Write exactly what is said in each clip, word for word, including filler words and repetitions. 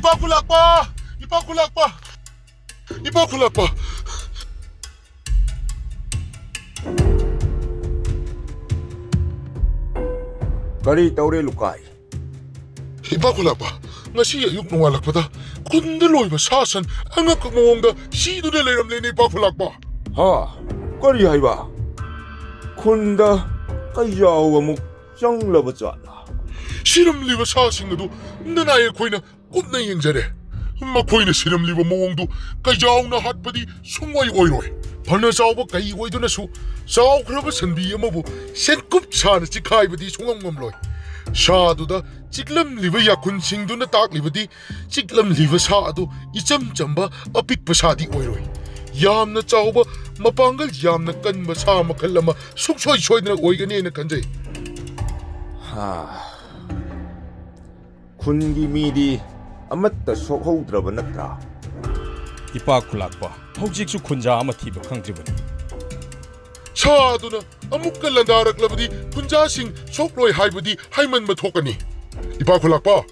ꯏꯄꯥ ꯈꯨꯂꯥꯛꯄ! ꯏꯄꯥ ꯈꯨꯂꯥꯛꯄ! ꯏꯄꯥ ꯈꯨꯂꯥꯛꯄ! ꯀꯔꯤ ꯇꯧꯔꯦ, ꯂꯨꯀꯥꯏ? ꯏꯄꯥ ꯈꯨꯂꯥꯛꯄ, ꯉꯁꯤ ꯑꯌꯨꯛ ꯅꯣꯡꯉꯥꯜꯂꯛꯄꯗ ꯈꯨꯟꯗ ꯂꯣꯏꯕ ꯁꯥ ꯁꯟ ꯑꯉꯛꯄ ꯃꯑꯣꯡꯗ ꯁꯤꯗꯨꯅ ꯂꯩꯔꯝꯂꯦꯅꯦ, ꯏꯄꯥ ꯈꯨꯂꯥꯛꯄ꯫ ꯍꯥ? ꯀꯔꯤ ꯍꯥꯏꯕ? ꯈꯨꯟꯗ ꯀꯩꯖꯥꯎ ꯑꯃꯨꯛ ꯆꯪꯂꯕ ꯖꯥꯠꯂꯥ? ꯁꯤꯔꯝꯂꯤꯕ ꯁꯥꯁꯤꯡ ꯑꯗꯨ ꯅꯅꯥꯏ ꯑꯩꯈꯣꯏꯅ ꯀꯨꯞꯅ ꯌꯦꯡꯖꯔꯦ꯫ ꯃꯈꯣꯏꯅ ꯁꯤꯔꯝꯂꯤꯕ ꯃꯑꯣꯡꯗꯨ ꯀꯩꯖꯥꯎꯅ ꯍꯥꯠꯄꯗꯤ ꯁꯨꯡꯑꯣꯏ ꯑꯣꯏꯔꯣꯏ꯫ ꯐꯅ ꯆꯥꯎꯕ ꯀꯩ ꯑꯣꯏꯗꯨꯅꯁꯨ ꯆꯥꯎꯈ꯭ꯔꯕ ꯁꯟꯕꯤ ꯑꯃꯕꯨ ꯁꯦꯟꯀꯨꯞ ꯁꯥꯅ ꯆꯤꯛꯈꯥꯏꯕꯗꯤ ꯁꯨꯡꯉꯝ ꯉꯝꯂꯣꯏ꯫ ꯁꯥꯗꯨꯗ ꯆꯤꯛꯂꯝꯂꯤꯕ ꯌꯥꯈꯨꯟꯁꯤꯡꯗꯨꯅ ꯇꯥꯛꯂꯤꯕꯗꯤ ꯆꯤꯛꯂꯝꯂꯤꯕ ꯁꯥ ꯑꯗꯨ ꯏꯆꯝ ꯆꯝꯕ ꯑꯄꯤꯛꯄ ꯁꯥꯗꯤ ꯑꯣꯏꯔꯣꯏ꯫ ꯌꯥꯝꯅ ꯆꯥꯎꯕ, ꯃꯄꯥꯡꯒꯜ ꯌꯥꯝꯅ ꯀꯟꯕ ꯁꯥ ꯃꯈꯜ ꯑꯃ ꯁꯨꯡꯁꯣꯏ ꯁꯣꯏꯗꯅ ꯑꯣꯏꯒꯅꯦꯅ ꯈꯟꯖꯩ꯫ ꯍꯥ꯫ ꯈꯨꯟꯒꯤ ꯃꯤꯗꯤ ꯑꯃꯠꯇ ꯁꯣꯛꯍꯧꯗ꯭ꯔꯕ ꯅꯠꯇ꯭ꯔꯥ? ꯏꯄꯥ ꯈꯨꯂꯥꯛꯄ, ꯍꯧꯖꯤꯛꯁꯨ ꯈꯨꯟꯖꯥ ꯑꯃ ꯊꯤꯕ ꯈꯪꯗ꯭ꯔꯤꯕꯅꯤ꯫ ꯁꯥ ꯑꯗꯨꯅ ꯑꯃꯨꯛꯀ ꯂꯥꯟꯗꯥꯔꯛꯂꯕꯗꯤ ꯈꯨꯟꯖꯥꯁꯤꯡ ꯁꯣꯛꯂꯣꯏ ꯍꯥꯏꯕꯗꯤ ꯍꯥꯏꯃꯟꯕ ꯊꯣꯛꯀꯅꯤ꯫ ꯏꯄꯥ ꯈꯨꯂꯥꯛꯄ,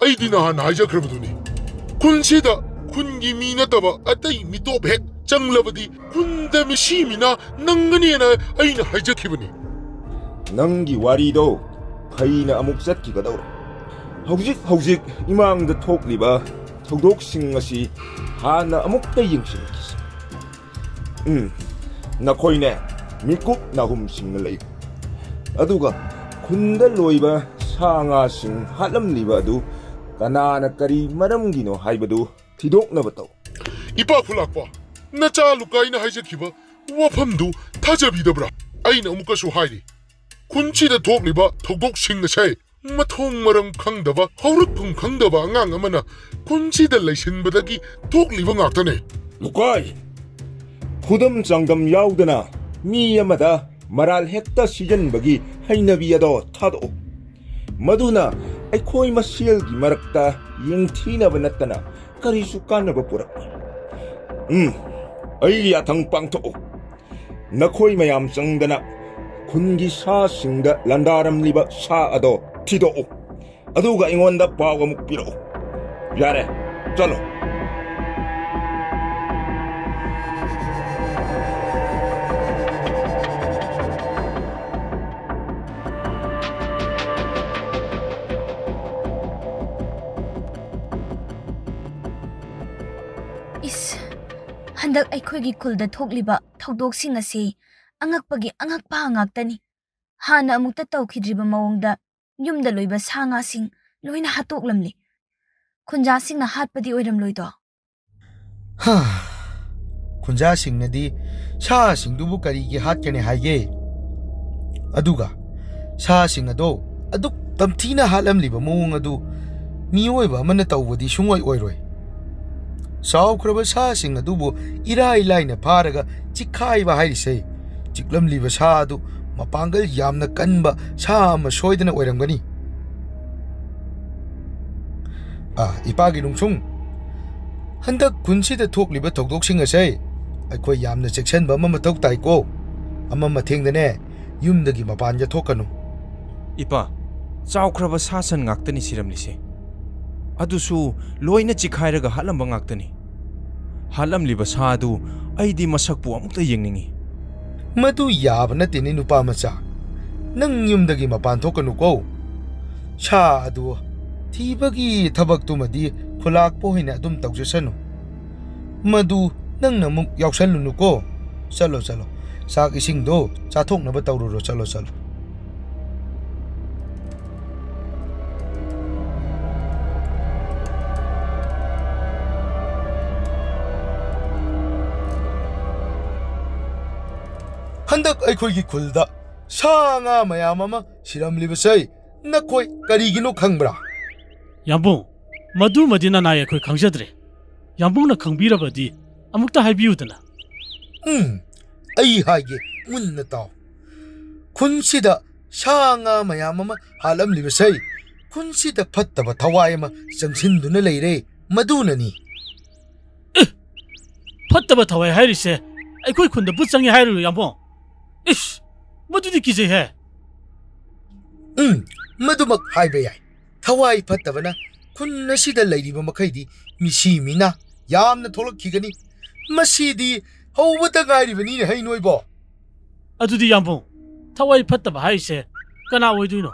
ꯑꯩꯗꯤ ꯅꯍꯥꯟ ꯍꯥꯏꯖꯈ꯭ꯔꯕꯗꯨꯅꯤ꯫ ꯈꯨꯟꯁꯤꯗ ꯈꯨꯟꯒꯤ ꯃꯤ ꯅꯠꯇꯕ ꯑꯇꯩ ꯃꯤꯇꯣꯞ ꯍꯦꯛ ꯆꯪꯂꯕꯗꯤ ꯈꯨꯟꯗ ꯃꯤꯁꯤ ꯃꯤꯅꯥ ꯅꯪꯒꯅꯦꯅ ꯑꯩꯅ ꯍꯥꯏꯖꯈꯤꯕꯅꯤ꯫ ꯅꯪꯒꯤ ꯋꯥꯔꯤꯗꯣ ꯐꯩꯅ ꯑꯃꯨꯛ ꯆꯠꯈꯤꯒꯗꯧꯔꯦ꯫ ꯍꯧꯖꯤꯛ ꯍꯧꯖꯤꯛ ꯏꯃꯥꯡꯗ ꯊꯣꯛꯂꯤꯕ ꯊꯧꯗꯣꯛꯁꯤꯡ ꯑꯁꯤ ꯍꯥꯟꯅ ꯑꯃꯨꯛꯇ ꯌꯦꯡꯁꯤꯟꯈꯤꯁꯤ꯫ ꯎꯝ, ꯅꯈꯣꯏꯅꯦ, ꯃꯤꯀꯨꯞ ꯅꯥꯍꯨꯝꯁꯤꯡꯅ ꯂꯩ꯫ ꯑꯗꯨꯒ ꯈꯨꯟꯗ ꯂꯣꯏꯕ ꯁꯥ ꯉꯥꯁꯤꯡ ꯍꯥꯠꯂꯝꯂꯤꯕ ꯑꯗꯨ ꯀꯅꯥꯅ ꯀꯔꯤ ꯃꯔꯝꯒꯤꯅꯣ ꯍꯥꯏꯕꯗꯨ ꯊꯤꯗꯣꯛꯅꯕ ꯇꯧ꯫ ꯏꯄꯥ ꯈꯨꯂꯥꯛꯄ, ꯅꯆꯥ ꯂꯨꯀꯥꯏꯅ ꯍꯥꯏꯖꯈꯤꯕ ꯋꯥꯐꯝꯗꯨ ꯊꯥꯖꯕꯤꯗꯕ꯭ꯔꯥ? ꯑꯩꯅ ꯑꯃꯨꯛꯀꯁꯨ ꯍꯥꯏꯔꯤ, ꯈꯨꯟꯁꯤꯗ ꯊꯣꯛꯂꯤꯕ ꯊꯧꯗꯣꯛꯁꯤꯡ ꯑꯁꯦ ꯃꯊꯣꯡ ꯃꯔꯝ ꯈꯪꯗꯕ, ꯍꯧꯔꯛꯐꯝ ꯈꯪꯗꯕ ꯑꯉꯥꯡ ꯑꯃꯅ ꯈꯨꯟꯁꯤꯗ ꯂꯩꯁꯤꯟꯕꯗꯒꯤ ꯊꯣꯛꯂꯤꯕ ꯉꯥꯛꯇꯅꯦ꯫ ꯂꯨꯀꯥꯏ, ꯈꯨꯗꯝ ꯆꯥꯡꯗꯝ ꯌꯥꯎꯗꯅ ꯃꯤ ꯑꯃꯗ ꯃꯔꯥꯜ ꯍꯦꯛꯇ ꯁꯤꯖꯤꯟꯕꯒꯤ ꯍꯩꯅꯕꯤ ꯑꯗꯣ ꯊꯥꯗꯣꯛꯎ꯫ ꯃꯗꯨꯅ ꯑꯩꯈꯣꯏ ꯃꯁꯦꯜꯒꯤ ꯃꯔꯛꯇ ꯌꯦꯡꯊꯤꯅꯕ ꯅꯠꯇꯅ ꯀꯔꯤꯁꯨ ꯀꯥꯟꯅꯕ ꯄꯨꯔꯛꯑꯣꯏ꯫ ꯎꯝ, ꯑꯩꯒꯤ ꯌꯥꯊꯪ ꯄꯥꯡꯊꯣꯛꯎ꯫ ꯅꯈꯣꯏ ꯃꯌꯥꯝ ꯆꯪꯗꯅ ꯈꯨꯟꯒꯤ ꯁꯥꯁꯤꯡꯗ ꯂꯥꯟꯗꯥꯔꯝꯂꯤꯕ ꯁꯥ ꯑꯗꯣ ꯊꯤꯗꯣꯛꯎ꯫ ꯑꯗꯨꯒ ꯑꯩꯉꯣꯟꯗ ꯄꯥꯎ ꯑꯃꯨꯛ ꯄꯤꯔꯛꯎ꯫ ꯌꯥꯔꯦ, ꯆꯠꯂꯣ꯫ ꯏꯁ, ꯍꯟꯗꯛ ꯑꯩꯈꯣꯏꯒꯤ ꯈꯨꯜꯗ ꯊꯣꯛꯂꯤꯕ ꯊꯧꯗꯣꯛꯁꯤꯡ ꯑꯁꯤ ꯑꯉꯛꯄꯒꯤ ꯑꯉꯛꯄ ꯉꯥꯛꯇꯅꯤ꯫ ꯍꯥꯟꯅ ꯑꯃꯨꯛꯇ ꯇꯧꯈꯤꯗ꯭ꯔꯤꯕ ꯃꯑꯣꯡꯗ ꯌꯨꯝꯗ ꯂꯣꯏꯕ ꯁꯥ ꯉꯥꯁꯤꯡ ꯂꯣꯏꯅ ꯍꯥꯠꯇꯣꯛꯂꯝꯂꯦ꯫ ꯈꯨꯟꯖꯥꯁꯤꯡꯅ ꯍꯥꯠꯄꯗꯤ ꯑꯣꯏꯔꯝꯂꯣꯏꯗꯣ? ꯍꯥ, ꯈꯨꯟꯖꯥꯁꯤꯡꯅꯗꯤ ꯁꯥꯁꯤꯡꯗꯨꯕꯨ ꯀꯔꯤꯒꯤ ꯍꯥꯠꯀꯅꯤ ꯍꯥꯏꯒꯦ? ꯑꯗꯨꯒ ꯁꯥꯁꯤꯡ ꯑꯗꯣ ꯑꯗꯨꯛ ꯇꯝꯊꯤꯅ ꯍꯥꯠꯂꯝꯂꯤꯕ ꯃꯑꯣꯡ ꯑꯗꯨ ꯃꯤꯑꯣꯏꯕ ꯑꯃꯅ ꯇꯧꯕꯗꯤ ꯁꯨꯡꯑꯣꯏ ꯑꯣꯏꯔꯣꯏ꯫ ꯆꯥꯎꯈ꯭ꯔꯕ ꯁꯥꯁꯤꯡ ꯑꯗꯨꯕꯨ ꯏꯔꯥꯏ ꯂꯥꯏꯅ ꯐꯥꯔꯒ ꯆꯤꯛꯈꯥꯏꯕ ꯍꯥꯏꯔꯤꯁꯦ, ꯆꯤꯛꯂꯝꯂꯤꯕ ꯁꯥ ꯑꯗꯨ ꯃꯄꯥꯡꯒꯜ ꯌꯥꯝꯅ ꯀꯟꯕ ꯁꯥ ꯑꯃ ꯁꯣꯏꯗꯅ ꯑꯣꯏꯔꯝꯒꯅꯤ꯫ ꯑꯥ, ꯏꯄꯥꯒꯤ ꯅꯨꯡꯁꯨꯡ, ꯍꯟꯗꯛ ꯈꯨꯟꯁꯤꯗ ꯊꯣꯛꯂꯤꯕ ꯊꯧꯗꯣꯛꯁꯤꯡ ꯑꯁꯦ ꯑꯩꯈꯣꯏ ꯌꯥꯝꯅ ꯆꯦꯛꯁꯤꯟꯕ ꯑꯃ ꯃꯊꯧ ꯇꯥꯏꯀꯣ꯫ ꯑꯃ ꯃꯊꯦꯡꯗꯅꯦ ꯌꯨꯝꯗꯒꯤ ꯃꯄꯥꯟ ꯆꯠꯊꯣꯛꯀꯅꯨ꯫ ꯏꯄꯥ, ꯆꯥꯎꯈ꯭ꯔꯕ ꯁꯥ ꯁꯟ ꯉꯥꯛꯇꯅꯤ ꯁꯤꯔꯝꯂꯤꯁꯦ꯫ ꯑꯗꯨꯁꯨ ꯂꯣꯏꯅ ꯆꯤꯛꯈꯥꯏꯔꯒ ꯍꯥꯠꯂꯝꯕ ꯉꯥꯛꯇꯅꯤ꯫ ꯍꯥꯠꯂꯝꯂꯤꯕ ꯁꯥ ꯑꯗꯨ ꯑꯩꯗꯤ ꯃꯁꯛꯄꯨ ꯑꯃꯨꯛꯇ ꯌꯦꯡꯅꯤꯡꯏ꯫ ꯃꯗꯨ ꯌꯥꯕ ꯅꯠꯇꯦꯅꯦ, ꯅꯨꯄꯥ ꯃꯆꯥ꯫ ꯅꯪ ꯌꯨꯝꯗꯒꯤ ꯃꯄꯥꯟ ꯊꯣꯛꯀꯅꯨꯀꯣ꯫ ꯁꯥ ꯑꯗꯨ ꯊꯤꯕꯒꯤ ꯊꯕꯛꯇꯨꯃꯗꯤ ꯈꯨꯂꯥꯛꯄ ꯑꯣꯏꯅ ꯑꯗꯨꯝ ꯇꯧꯖꯁꯅꯨ꯫ ꯃꯗꯨ ꯅꯪꯅ ꯑꯃꯨꯛ ꯌꯥꯎꯁꯜꯂꯨꯅꯨꯀꯣ꯫ ꯆꯠꯂꯣ, ꯆꯠꯂꯣ꯫ ꯆꯥꯛ ꯏꯁꯤꯡꯗꯣ ꯆꯥꯊꯣꯛꯅꯕ ꯇꯧꯔꯨꯔꯣ꯫ ꯆꯠꯂꯣ, ꯆꯠꯂꯣ꯫ ꯍꯟꯗꯛ ꯑꯩꯈꯣꯏꯒꯤ ꯈꯨꯜꯗ ꯁꯥ ꯉꯥ ꯃꯌꯥꯝ ꯑꯃ ꯁꯤꯔꯝꯂꯤꯕꯁꯦ ꯅꯈꯣꯏ ꯀꯔꯤꯒꯤꯅꯣ ꯈꯪꯕ꯭ꯔꯥ? ꯌꯥꯝꯕꯨꯡ, ꯃꯗꯨꯃꯗꯤ ꯅꯅꯥꯏ ꯑꯩꯈꯣꯏ ꯈꯪꯖꯗ꯭ꯔꯦ꯫ ꯌꯥꯝꯕꯨꯡꯅ ꯈꯪꯕꯤꯔꯕꯗꯤ ꯑꯃꯨꯛꯇ ꯍꯥꯏꯕꯤꯌꯨꯗꯅ꯫ ꯎꯝ, ꯑꯩ ꯍꯥꯏꯒꯦ, ꯃꯨꯟꯅ ꯇꯥꯎ꯫ ꯈꯨꯟꯁꯤꯗ ꯁꯥ ꯉꯥ ꯃꯌꯥꯝ ꯑꯃ ꯍꯥꯠꯂꯝꯂꯤꯕꯁꯦ ꯈꯨꯟꯁꯤꯗ ꯐꯠꯇꯕ ꯊꯋꯥꯏ ꯑꯃ ꯆꯪꯁꯤꯟꯗꯨꯅ ꯂꯩꯔꯦ, ꯃꯗꯨꯅꯅꯤ꯫ ꯐꯠꯇꯕ ꯊꯋꯥꯏ ꯍꯥꯏꯔꯤꯁꯦ ꯑꯩꯈꯣꯏ ꯈꯨꯟꯗ ꯚꯨꯠ ꯆꯪꯉꯦ ꯍꯥꯏꯔꯤꯔꯣ, ꯌꯥꯝꯕꯨꯡ? ꯏꯁ, ꯃꯗꯨꯗꯤ ꯀꯤꯖꯩꯍꯦ꯫ ꯎꯝ, ꯃꯗꯨꯃꯛ ꯍꯥꯏꯕ ꯌꯥꯏ꯫ ꯊꯋꯥꯏ ꯐꯠꯇꯕꯅ ꯈꯨꯟ ꯑꯁꯤꯗ ꯂꯩꯔꯤꯕ ꯃꯈꯩꯗꯤ ꯃꯤꯁꯤ ꯃꯤꯅꯥ ꯌꯥꯝꯅ ꯊꯣꯛꯂꯛꯈꯤꯒꯅꯤ꯫ ꯃꯁꯤꯗꯤ ꯍꯧꯕꯇ ꯉꯥꯏꯔꯤꯕꯅꯤꯅꯦ ꯍꯩ ꯅꯣꯏꯕꯣ꯫ ꯑꯗꯨꯗꯤ ꯌꯥꯝꯕꯨꯡ, ꯊꯋꯥꯏ ꯐꯠꯇꯕ ꯍꯥꯏꯔꯤꯁꯦ ꯀꯅꯥ ꯑꯣꯏꯗꯣꯏꯅꯣ?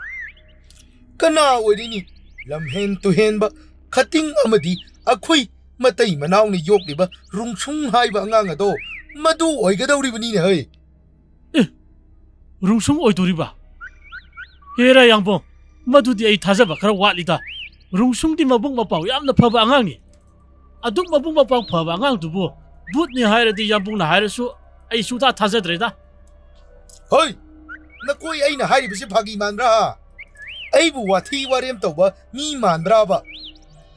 ꯀꯅꯥ ꯑꯣꯏꯔꯤꯅꯤ? ꯂꯝꯍꯦꯟ ꯇꯨꯍꯦꯟꯕ ꯈꯇꯤꯡ ꯑꯃꯗꯤ ꯑꯩꯈꯣꯏ ꯃꯇꯩ ꯃꯅꯥꯎꯅ ꯌꯣꯛꯂꯤꯕ ꯔꯨꯡꯁꯨꯡ ꯍꯥꯏꯕ ꯑꯉꯥꯡ ꯑꯗꯣ ꯃꯗꯨ ꯑꯣꯏꯒꯗꯧꯔꯤꯕꯅꯤꯅꯦ ꯍꯩ꯫ ꯑꯦ, ꯔꯨꯡꯁꯨꯡ ꯑꯣꯏꯗꯣꯔꯤꯕ? ꯍꯦꯔꯥ ꯌꯥꯡꯕꯣ, ꯃꯗꯨꯗꯤ ꯑꯩ ꯊꯥꯖꯕ ꯈꯔ ꯋꯥꯠꯂꯤꯗ꯫ ꯔꯨꯡꯁꯨꯡꯗꯤ ꯃꯕꯨꯛ ꯃꯄꯥꯎ ꯌꯥꯝꯅ ꯐꯕ ꯑꯉꯥꯡꯅꯤ꯫ ꯑꯗꯨꯛ ꯃꯕꯨꯛ ꯃꯄꯥꯎ ꯐꯕ ꯑꯉꯥꯡꯗꯨꯕꯨ ꯚꯨꯠꯅꯤ ꯍꯥꯏꯔꯗꯤ ꯌꯥꯝꯕꯨꯡꯅ ꯍꯥꯏꯔꯁꯨ ꯑꯩ ꯁꯨꯡꯊꯥ ꯊꯥꯖꯗ꯭ꯔꯦꯗ꯫ ꯍꯣꯏ, ꯅꯈꯣꯏ ꯑꯩꯅ ꯍꯥꯏꯔꯤꯕꯁꯤ ꯐꯥꯒꯤ ꯃꯥꯟꯕ꯭ꯔꯥ? ꯑꯩꯕꯨ ꯋꯥꯊꯤ ꯋꯥꯔꯦꯝ ꯇꯧꯕ ꯃꯤ ꯃꯥꯟꯕ꯭ꯔꯥꯕ?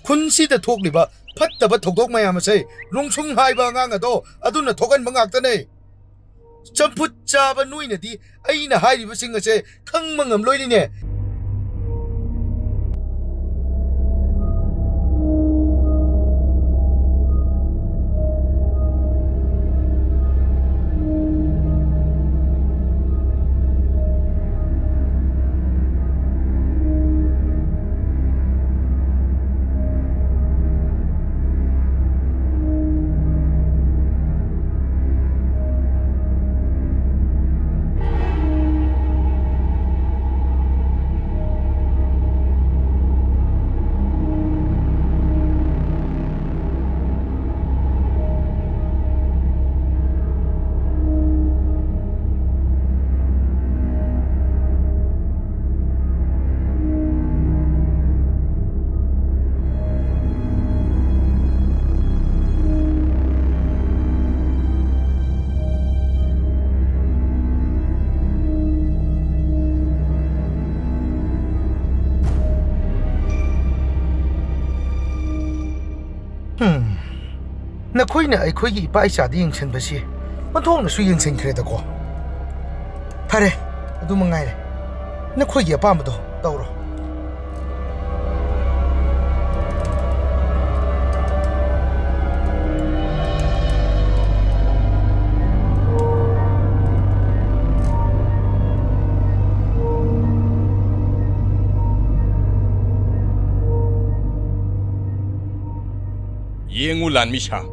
ꯈꯨꯟꯁꯤꯗ ꯊꯣꯛꯂꯤꯕ ꯐꯠꯇꯕ ꯊꯧꯗꯣꯛ ꯃꯌꯥꯝ ꯑꯁꯦ ꯔꯨꯡꯁꯨꯡ ꯍꯥꯏꯕ ꯑꯉꯥꯡ ꯑꯗꯣ ꯑꯗꯨꯅ ꯊꯣꯛꯍꯟꯕ ꯉꯥꯛꯇꯅꯦ꯫ ꯆꯝꯐꯨꯠ ꯆꯥꯕ ꯅꯣꯏꯅꯗꯤ ꯑꯩꯅ ꯍꯥꯏꯔꯤꯕꯁꯤꯡ ꯑꯁꯦ ꯈꯪꯕ ꯉꯝꯂꯣꯏꯅꯤꯅꯦ꯫ ꯍꯝ, ꯅꯈꯣꯏꯅ ꯑꯩꯈꯣꯏꯒꯤ ꯏꯄꯥ ꯏꯆꯥꯗ ꯌꯦꯡꯁꯤꯟꯕꯁꯤ ꯑꯣꯟꯊꯣꯛꯅꯁꯨ ꯌꯦꯡꯁꯤꯟꯈ꯭ꯔꯦꯗꯀꯣ꯫ ꯐꯔꯦ, ꯑꯗꯨ ꯃꯉꯥꯏꯔꯦ꯫ ꯅꯈꯣꯏꯒꯤ ꯑꯄꯥꯝꯕꯗꯣ ꯇꯧꯔꯣ꯫ ꯌꯦꯡꯉꯨ ꯂꯥꯟꯃꯤ ꯁꯥ,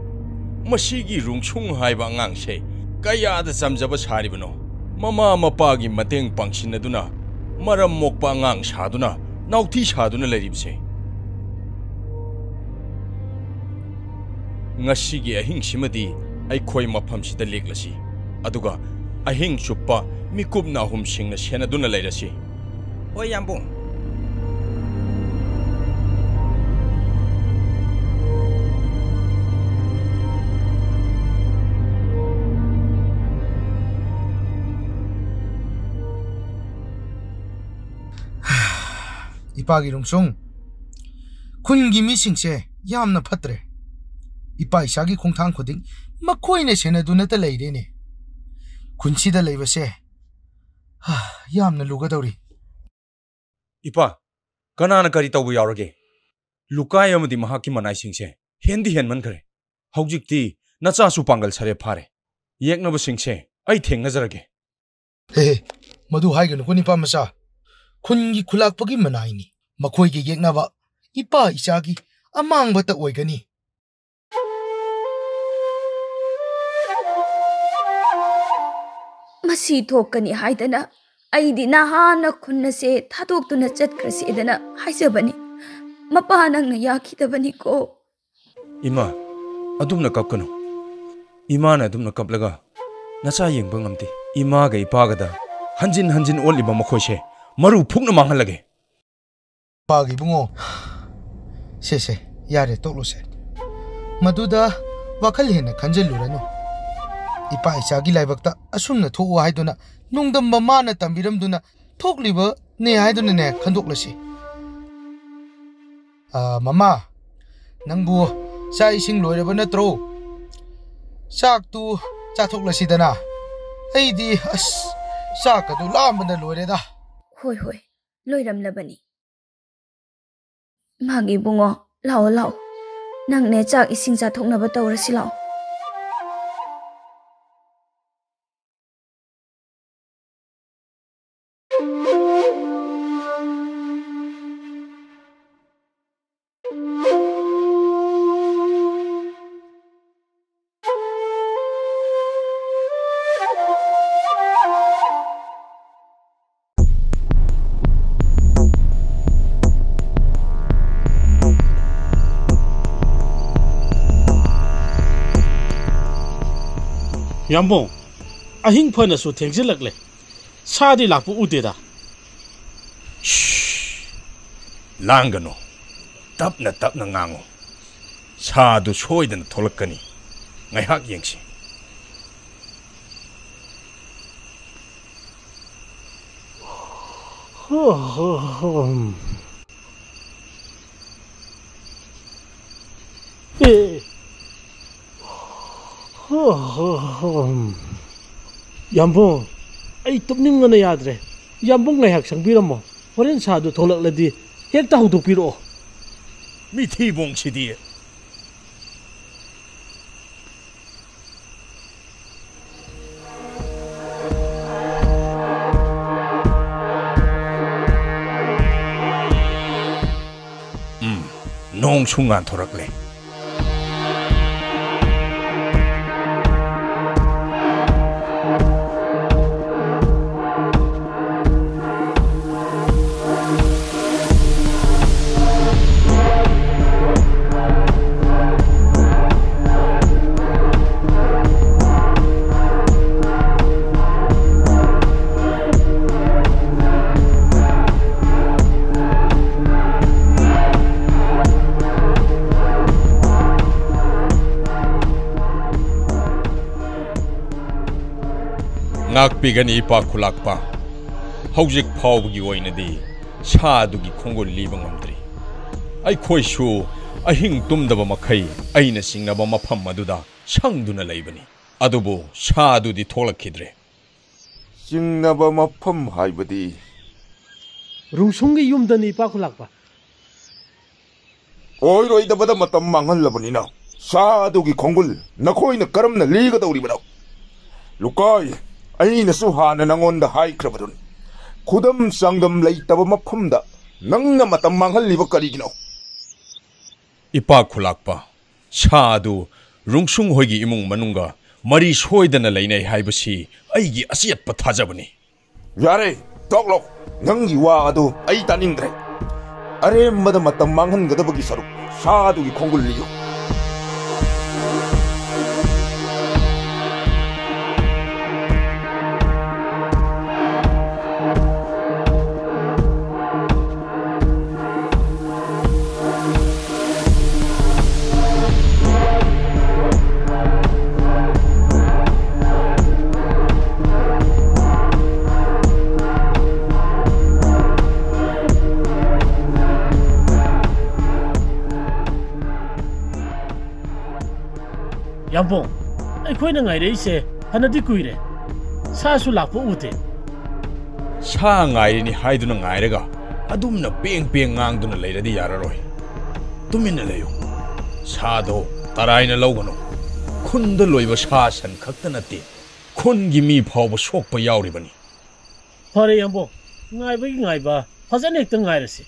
ꯃꯁꯤꯒꯤ ꯔꯨꯡꯁꯨꯡ ꯍꯥꯏꯕ ꯑꯉꯥꯡꯁꯦ ꯀꯌꯥꯗ ꯆꯝꯖꯕ ꯁꯥꯔꯤꯕꯅꯣ꯫ ꯃꯃꯥ ꯃꯄꯥꯒꯤ ꯃꯇꯦꯡ ꯄꯥꯡꯁꯤꯟꯅꯗꯨꯅ, ꯃꯔꯝ ꯃꯣꯛꯄ ꯑꯉꯥꯡ ꯁꯥꯗꯨꯅ, ꯅꯥꯎꯊꯤ ꯁꯥꯗꯨꯅ ꯂꯩꯔꯤꯕꯁꯦ꯫ ꯉꯁꯤꯒꯤ ꯑꯍꯤꯡꯁꯤꯃꯗꯤ ꯑꯩꯈꯣꯏ ꯃꯐꯝꯁꯤꯗ ꯂꯦꯛꯂꯁꯤ, ꯑꯗꯨꯒ ꯑꯍꯤꯡ ꯆꯨꯞꯄ ꯃꯤꯀꯨꯞ ꯅꯥꯍꯨꯝꯁꯤꯡꯅ ꯁꯦꯟꯅꯗꯨꯅ ꯂꯩꯔꯁꯤ꯫ ꯍꯣꯏ, ꯌꯥꯝꯕꯨꯡ꯫ ꯏꯄꯥꯒꯤ ꯔꯨꯡꯁꯨꯡ, ꯈꯨꯟꯒꯤ ꯃꯤꯁꯤꯡꯁꯦ ꯌꯥꯝꯅ ꯐꯠꯇ꯭ꯔꯦ꯫ ꯏꯄꯥ ꯏꯆꯥꯒꯤ ꯈꯣꯡꯊꯥꯡ ꯈꯨꯗꯤꯡ ꯃꯈꯣꯏꯅ ꯁꯦꯟꯅꯗꯨꯅꯇ ꯂꯩꯔꯦꯅꯦ꯫ ꯈꯨꯟꯁꯤꯗ ꯂꯩꯕꯁꯦ, ꯍꯥ, ꯌꯥꯝꯅ ꯂꯨꯒꯗꯧꯔꯤ꯫ ꯏꯄꯥ, ꯀꯅꯥꯅ ꯀꯔꯤ ꯇꯧꯕ ꯌꯥꯎꯔꯒꯦ? ꯂꯨꯀꯥꯏ ꯑꯃꯗꯤ ꯃꯍꯥꯛꯀꯤ ꯃꯅꯥꯏꯁꯤꯡꯁꯦ ꯍꯦꯟꯗꯤ ꯍꯦꯟꯃꯟꯈ꯭ꯔꯦ꯫ ꯍꯧꯖꯤꯛꯇꯤ ꯅꯆꯥꯁꯨ ꯄꯥꯡꯒꯜ ꯁꯥꯔꯦ ꯐꯥꯔꯦ꯫ ꯌꯦꯛꯅꯕꯁꯤꯡꯁꯦ ꯑꯩ ꯊꯦꯡꯅꯖꯔꯒꯦ꯫ ꯍꯦ ꯍꯦ, ꯃꯗꯨ ꯍꯥꯏꯒꯅꯨꯀꯣ, ꯅꯤꯄꯥ ꯃꯆꯥ꯫ ꯈꯨꯟꯒꯤ ꯈꯨꯂꯥꯛꯄꯒꯤ ꯃꯅꯥꯏꯅꯤ꯫ ꯃꯈꯣꯏꯒꯤ ꯌꯦꯛꯅꯕ ꯏꯄꯥ ꯏꯆꯥꯒꯤ ꯑꯃꯥꯡꯕꯇ ꯑꯣꯏꯒꯅꯤ꯫ ꯃꯁꯤ ꯊꯣꯛꯀꯅꯤ ꯍꯥꯏꯗꯅ ꯑꯩꯗꯤ ꯅꯍꯥꯟꯅ ꯈꯨꯟ ꯑꯁꯦ ꯊꯥꯗꯣꯛꯇꯨꯅ ꯆꯠꯈ꯭ꯔꯁꯦꯗꯅ ꯍꯥꯏꯖꯕꯅꯤ꯫ ꯃꯄꯥ, ꯅꯪꯅ ꯌꯥꯈꯤꯗꯕꯅꯤꯀꯣ꯫ ꯏꯃꯥ, ꯑꯗꯨꯝꯅ ꯀꯞꯀꯅꯨ꯫ ꯏꯃꯥꯅ ꯑꯗꯨꯝꯅ ꯀꯞꯂꯒ ꯅꯆꯥ ꯌꯦꯡꯕ ꯉꯝꯗꯦ꯫ ꯏꯃꯥꯒ ꯏꯄꯥꯒꯗ ꯍꯟꯖꯤꯟ ꯍꯟꯖꯤꯟ ꯑꯣꯠꯂꯤꯕ ꯃꯈꯣꯏꯁꯦ ꯃꯔꯨ ꯐꯨꯛꯅ ꯃꯥꯡꯍꯜꯂꯒꯦ꯫ ꯏꯄꯥꯒꯤ ꯏꯕꯨꯡꯉꯣ, ꯁꯦ, ꯁꯦ, ꯌꯥꯔꯦ, ꯇꯣꯛꯂꯣꯁꯦ꯫ ꯃꯗꯨꯗ ꯋꯥꯈꯜ ꯍꯦꯟꯅ ꯈꯟꯖꯤꯜꯂꯨꯔꯅꯨ꯫ ꯏꯄꯥ ꯏꯆꯥꯒꯤ ꯂꯥꯏꯕꯛꯇ ꯑꯁꯨꯝꯅ ꯊꯣꯛꯎ ꯍꯥꯏꯗꯨꯅ ꯅꯣꯡꯗꯝꯕ ꯃꯥꯅ ꯇꯝꯕꯤꯔꯝꯗꯨꯅ ꯊꯣꯛꯂꯤꯕꯅꯦ ꯍꯥꯏꯗꯨꯅꯅꯦ ꯈꯟꯗꯣꯛꯂꯁꯤ꯫ ꯑ, ꯃꯃꯥ, ꯅꯪꯕꯨ ꯆꯥꯛ ꯏꯁꯤꯡ ꯂꯣꯏꯔꯕ ꯅꯠꯇ꯭ꯔꯣ? ꯆꯥꯛꯇꯨ ꯆꯥꯊꯣꯛꯂꯁꯤꯗꯅ꯫ ꯑꯩꯗꯤ, ꯑꯁ, ꯆꯥꯛꯀꯗꯨ ꯂꯥꯝꯕꯅ ꯂꯣꯏꯔꯦꯗ꯫ ꯍꯣꯏ, ꯍꯣꯏ, ꯂꯣꯏꯔꯝꯂꯕꯅꯤ꯫ ꯏꯃꯥꯒꯤ ꯏꯕꯨꯡꯉꯣ, ꯂꯥꯛꯑꯣ, ꯂꯥꯛꯑꯣ꯫ ꯅꯪꯅꯦ ꯆꯥꯛ ꯏꯁꯤꯡ ꯆꯥꯊꯣꯛꯅꯕ ꯇꯧꯔꯁꯤ ꯂꯥꯛꯑꯣ꯫ ꯌꯥꯝꯕꯨꯡ, ꯑꯍꯤꯡ ꯐꯅꯁꯨ ꯊꯦꯡꯖꯤꯜꯂꯛꯂꯦ꯫ ꯁꯥꯗꯤ ꯂꯥꯛꯄ ꯎꯗꯦꯗ꯫ ꯁ꯭ꯁ! ꯂꯥꯡꯒꯅꯨ꯫ ꯇꯞꯅ ꯇꯞꯅ ꯉꯥꯡꯉꯨ꯫ ꯁꯥꯗꯨ ꯁꯣꯏꯗꯅ ꯊꯣꯛꯂꯛꯀꯅꯤ꯫ ꯉꯥꯏꯍꯥꯛ ꯌꯦꯡꯁꯤ꯫ ꯑꯦ꯫ ꯌꯥꯝꯕꯨꯡ, ꯑꯩ ꯇꯨꯝꯅꯤꯡꯕꯅ ꯌꯥꯗ꯭ꯔꯦ꯫ ꯌꯥꯝꯕꯨꯡ ꯉꯥꯏꯍꯥꯛ ꯁꯪꯕꯤꯔꯝꯃꯣ꯫ ꯍꯣꯔꯦꯟ ꯁꯥꯗꯨ ꯊꯣꯛꯂꯛꯂꯗꯤ ꯍꯦꯛꯇ ꯍꯧꯗꯣꯛꯄꯤꯔꯛꯑꯣ꯫ ꯃꯤꯊꯤꯕꯣꯡꯁꯤꯗꯤ꯫ ꯎꯝ, ꯅꯣꯡꯁꯨ ꯉꯥꯟꯊꯣꯔꯛꯂꯦ꯫ ꯉꯥꯛꯄꯤꯒꯅꯤ, ꯏꯄꯥ ꯈꯨꯂꯥꯛꯄ꯫ ꯍꯧꯖꯤꯛ ꯐꯥꯎꯕꯒꯤ ꯑꯣꯏꯅꯗꯤ ꯁꯥ ꯑꯗꯨꯒꯤ ꯈꯣꯡꯒꯨꯜ ꯂꯤꯕ ꯉꯝꯗ꯭ꯔꯤ꯫ ꯑꯩꯈꯣꯏꯁꯨ ꯑꯍꯤꯡ ꯇꯨꯝꯗꯕ ꯃꯈꯩ ꯑꯩꯅ ꯆꯤꯡꯅꯕ ꯃꯐꯝ ꯑꯗꯨꯗ ꯁꯪꯗꯨꯅ ꯂꯩꯕꯅꯤ꯫ ꯑꯗꯨꯕꯨ ꯁꯥ ꯑꯗꯨꯗꯤ ꯊꯣꯛꯂꯛꯈꯤꯗ꯭ꯔꯦ꯫ ꯆꯤꯡꯅꯕ ꯃꯐꯝ ꯍꯥꯏꯕꯗꯤ? ꯔꯨꯡꯁꯨꯡꯒꯤ ꯌꯨꯝꯗꯅꯤ, ꯏꯄꯥ ꯈꯨꯂꯥꯛꯄ꯫ ꯑꯣꯏꯔꯣꯏꯗꯕꯗ ꯃꯇꯝ ꯃꯥꯡꯍꯜꯂꯕꯅꯤꯅ ꯁꯥ ꯑꯗꯨꯒꯤ ꯈꯣꯡꯒꯨꯜ ꯅꯈꯣꯏꯅ ꯀꯔꯝꯅ ꯂꯤꯒꯗꯧꯔꯤꯕꯅꯣ? ꯂꯨꯀꯥꯏ, ꯑꯩꯅꯁꯨ ꯍꯥꯟꯅ ꯅꯉꯣꯟꯗ ꯍꯥꯏꯈ꯭ꯔꯕꯗꯨꯅꯤ, ꯈꯨꯗꯝ ꯆꯥꯡꯗꯝ ꯂꯩꯇꯕ ꯃꯐꯝꯗ ꯅꯪꯅ ꯃꯇꯝ ꯃꯥꯡꯍꯜꯂꯤꯕ ꯀꯔꯤꯒꯤꯅꯣ? ꯏꯄꯥ ꯈꯨꯂꯥꯛꯄ, ꯁꯥ ꯑꯗꯨ ꯔꯨꯡꯁꯨꯡ ꯍꯣꯏꯒꯤ ꯏꯃꯨꯡ ꯃꯅꯨꯡꯒ ꯃꯔꯤ ꯁꯣꯏꯗꯅ ꯂꯩꯅꯩ ꯍꯥꯏꯕꯁꯤ ꯑꯩꯒꯤ ꯑꯆꯦꯠꯄ ꯊꯥꯖꯕꯅꯤ꯫ ꯌꯥꯔꯦ, ꯇꯣꯛꯂꯣ꯫ ꯅꯪꯒꯤ ꯋꯥ ꯑꯗꯨ ꯑꯩ ꯇꯥꯅꯤꯡꯗ꯭ꯔꯦ꯫ ꯑꯔꯦꯝꯕꯗ ꯃꯇꯝ ꯃꯥꯡꯍꯟꯒꯗꯕꯒꯤ ꯁꯔꯨꯛ ꯁꯥ ꯑꯗꯨꯒꯤ ꯈꯣꯡꯒꯨꯜ ꯂꯤꯌꯨ꯫ ꯌꯥꯝꯕꯣꯡ, ꯑꯩꯈꯣꯏꯅ ꯉꯥꯏꯔꯛꯏꯁꯦ ꯐꯅꯗꯤ ꯀꯨꯏꯔꯦ꯫ ꯁꯥꯁꯨ ꯂꯥꯛꯄ ꯎꯗꯦ꯫ ꯁꯥ ꯉꯥꯏꯔꯤꯅꯤ ꯍꯥꯏꯗꯨꯅ ꯉꯥꯏꯔꯒ ꯑꯗꯨꯝꯅ ꯄꯦꯡ ꯄꯦꯡ ꯉꯥꯡꯗꯨꯅ ꯂꯩꯔꯗꯤ ꯌꯥꯔꯔꯣꯏ꯫ ꯇꯨꯃꯤꯟꯅ ꯂꯩꯌꯨ꯫ ꯁꯥꯗꯣ ꯇꯔꯥꯏꯅ ꯂꯧꯒꯅꯨ꯫ ꯈꯨꯟꯗ ꯂꯣꯏꯕ ꯁꯥ ꯁꯟ ꯈꯛꯇ ꯅꯠꯇꯦ, ꯈꯨꯟꯒꯤ ꯃꯤ ꯐꯥꯎꯕ ꯁꯣꯛꯄ ꯌꯥꯎꯔꯤꯕꯅꯤ꯫ ꯐꯔꯦ ꯌꯥꯝꯕꯣꯡ, ꯉꯥꯏꯕꯒꯤ ꯉꯥꯏꯕ, ꯐꯖꯅ ꯍꯦꯛꯇ ꯉꯥꯏꯔꯁꯤ꯫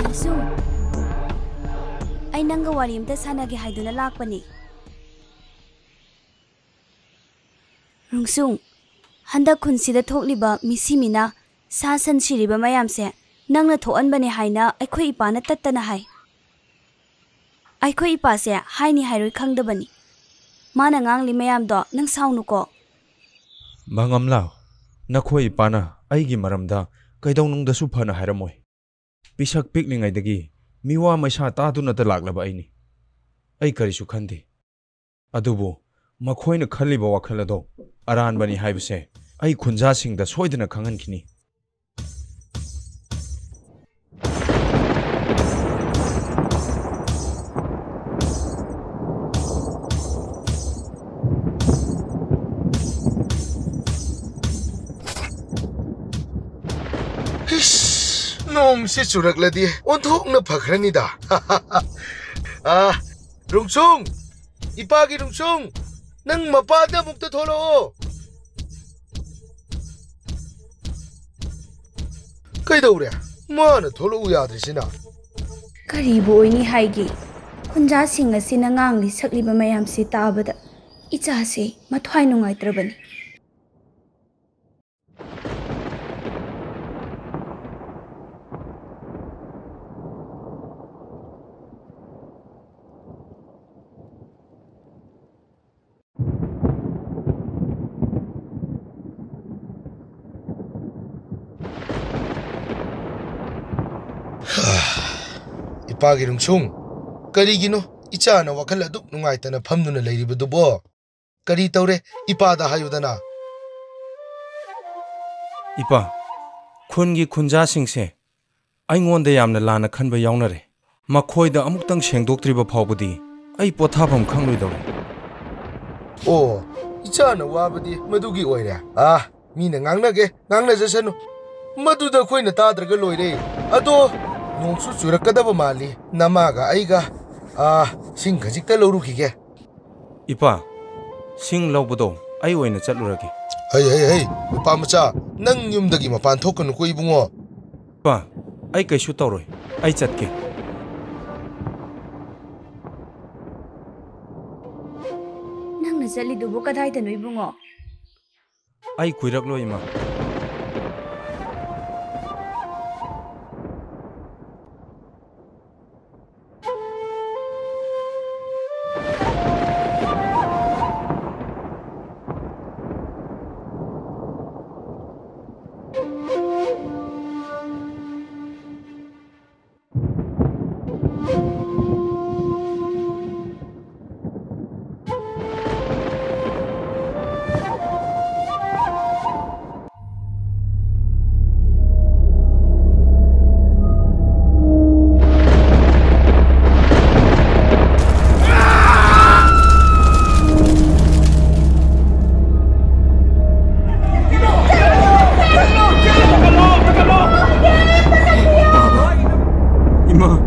ꯔꯨꯡꯁꯨꯡ, ꯑꯩ ꯅꯪꯒ ꯋꯥꯔꯤ ꯑꯝꯇ ꯁꯥꯟꯅꯒꯦ ꯍꯥꯏꯗꯨꯅ ꯂꯥꯛꯄꯅꯤ꯫ ꯔꯨꯡꯁꯨꯡ, ꯍꯟꯗꯛ ꯈꯨꯟꯁꯤꯗ ꯊꯣꯛꯂꯤꯕ ꯃꯤꯁꯤ ꯃꯤꯅꯥ, ꯁꯥ ꯁꯟ ꯁꯤꯔꯤꯕ ꯃꯌꯥꯝꯁꯦ ꯅꯪꯅ ꯊꯣꯛꯍꯟꯕꯅꯦ ꯍꯥꯏꯅ ꯑꯩꯈꯣꯏ ꯏꯄꯥꯅ ꯇꯠꯇꯅ ꯍꯥꯏ꯫ ꯑꯩꯈꯣꯏ ꯏꯄꯥꯁꯦ ꯍꯥꯏꯅꯤ ꯍꯥꯏꯔꯣꯏ ꯈꯪꯗꯕꯅꯤ꯫ ꯃꯥꯅ ꯉꯥꯡꯂꯤ ꯃꯌꯥꯝꯗꯣ ꯅꯪ ꯁꯥꯎꯅꯨꯀꯣ꯫ ꯃꯉꯝꯂꯥ, ꯅꯈꯣꯏ ꯏꯄꯥꯅ ꯑꯩꯒꯤ ꯃꯔꯝꯗ ꯀꯩꯗꯧꯅꯨꯡꯗꯁꯨ ꯐꯅ ꯍꯥꯏꯔꯝꯃꯣꯏ꯫ ꯄꯤꯁꯛ ꯄꯤꯛꯂꯤꯉꯩꯗꯒꯤ ꯃꯤꯋꯥ ꯃꯩꯁꯥ ꯇꯥꯗꯨꯅꯇ ꯂꯥꯛꯂꯕ ꯑꯩꯅꯤ꯫ ꯑꯩ ꯀꯔꯤꯁꯨ ꯈꯟꯗꯦ꯫ ꯑꯗꯨꯕꯨ ꯃꯈꯣꯏꯅ ꯈꯜꯂꯤꯕ ꯋꯥꯈꯜ ꯑꯗꯣ ꯑꯔꯥꯟꯕꯅꯤ ꯍꯥꯏꯕꯁꯦ ꯑꯩ ꯈꯨꯟꯖꯥꯁꯤꯡꯗ ꯁꯣꯏꯗꯅ ꯈꯪꯍꯟꯈꯤꯅꯤ꯫ ꯏꯁ, ꯅꯣꯡꯁꯤ ꯆꯨꯔꯛꯂꯗꯤ ꯑꯣꯟꯊꯣꯛꯅ ꯐꯈ꯭ꯔꯅꯤꯗ꯫ ꯑꯥ, ꯔꯨꯡꯁꯨꯡ! ꯏꯄꯥꯒꯤ ꯔꯨꯡꯁꯨꯡ! ꯅꯪ ꯃꯄꯥꯟꯗ ꯑꯃꯨꯛꯇ ꯊꯣꯛꯂꯛꯑꯣ꯫ ꯀꯩꯗꯧꯔꯦ? ꯃꯥꯅ ꯊꯣꯛꯂꯛꯎ ꯌꯥꯗ꯭ꯔꯤꯁꯤꯅ? ꯀꯔꯤꯕꯨ ꯑꯣꯏꯅꯤ ꯍꯥꯏꯒꯦ? ꯈꯨꯟꯖꯥꯁꯤꯡ ꯑꯁꯤꯅ ꯉꯥꯡꯂꯤ ꯁꯛꯂꯤꯕ ꯃꯌꯥꯝꯁꯤ ꯇꯥꯕꯗ ꯏꯆꯥꯁꯦ ꯃꯊ꯭ꯋꯥꯏ ꯅꯨꯡꯉꯥꯏꯇ꯭ꯔꯕꯅꯤ꯫ ꯏꯄꯥ ꯒꯤꯔꯨꯝꯁꯨꯡ, ꯀꯔꯤꯒꯤꯅꯣ ꯏꯆꯥꯅ ꯋꯥꯈꯜ ꯑꯗꯨꯛ ꯅꯨꯡꯉꯥꯏꯇꯅ ꯐꯝꯗꯨꯅ ꯂꯩꯔꯤꯕꯗꯨꯕꯣ? ꯀꯔꯤ ꯇꯧꯔꯦ? ꯏꯄꯥꯗ ꯍꯥꯏꯌꯨꯗꯅ꯫ ꯏꯄꯥ, ꯈꯨꯟꯒꯤ ꯈꯨꯟꯖꯥꯁꯤꯡꯁꯦ ꯑꯩꯉꯣꯟꯗ ꯌꯥꯝꯅ ꯂꯥꯟꯅ ꯈꯟꯕ ꯌꯥꯎꯅꯔꯦ꯫ ꯃꯈꯣꯏꯗ ꯑꯃꯨꯛꯇꯪ ꯁꯦꯡꯗꯣꯛꯇ꯭ꯔꯤꯕ ꯐꯥꯎꯕꯗꯤ ꯑꯩ ꯄꯣꯊꯥꯐꯝ ꯈꯪꯂꯣꯏꯗꯧꯔꯦ꯫ ꯑꯣ, ꯏꯆꯥꯅ ꯋꯥꯕꯗꯤ ꯃꯗꯨꯒꯤ ꯑꯣꯏꯔꯦ꯫ ꯑꯥ, ꯃꯤꯅ ꯉꯥꯡꯅꯒꯦ, ꯉꯥꯡꯅꯖꯁꯅꯨ꯫ ꯃꯗꯨꯗ ꯑꯩꯈꯣꯏꯅ ꯇꯥꯗ꯭ꯔꯒ ꯂꯣꯏꯔꯦ꯫ ꯑꯗꯣ, ꯅꯣꯡꯁꯨ ꯆꯨꯔꯛꯀꯗꯕ ꯃꯥꯜꯂꯤ꯫ ꯅꯃꯥꯒ ꯑꯩꯒ, ꯑꯥ, ꯁꯤꯡ ꯈꯖꯤꯛꯇ ꯂꯧꯔꯨꯈꯤꯒꯦ꯫ ꯏꯄꯥ, ꯁꯤꯡ ꯂꯧꯕꯗꯣ ꯑꯩ ꯑꯣꯏꯅ ꯆꯠꯂꯨꯔꯒꯦ꯫ ꯍꯩ, ꯍꯩ, ꯍꯩ, ꯅꯨꯄꯥ ꯃꯆꯥ, ꯅꯪ ꯌꯨꯝꯗꯒꯤ ꯃꯄꯥꯟ ꯊꯣꯛꯀꯅꯨꯀꯣ, ꯏꯕꯨꯡꯉꯣ꯫ ꯏꯄꯥ, ꯑꯩ ꯀꯩꯁꯨ ꯇꯧꯔꯣꯏ꯫ ꯑꯩ ꯆꯠꯀꯦ꯫ ꯅꯪꯅ ꯆꯠꯂꯤꯗꯨꯕꯨ ꯀꯗꯥꯏꯗꯅꯣ, ꯏꯕꯨꯡꯉꯣ? ꯑꯩ ꯀꯨꯏꯔꯛꯂꯣꯏ, ꯏꯃꯥ꯫ ꯏꯃꯥ꯫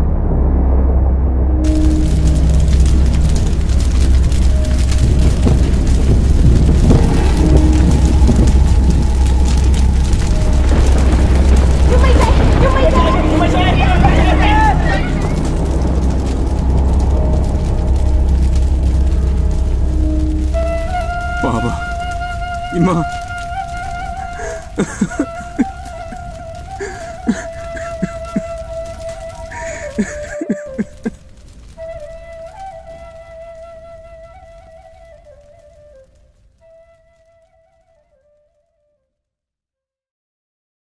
ꯄꯥꯕ, ꯏꯃꯥ꯫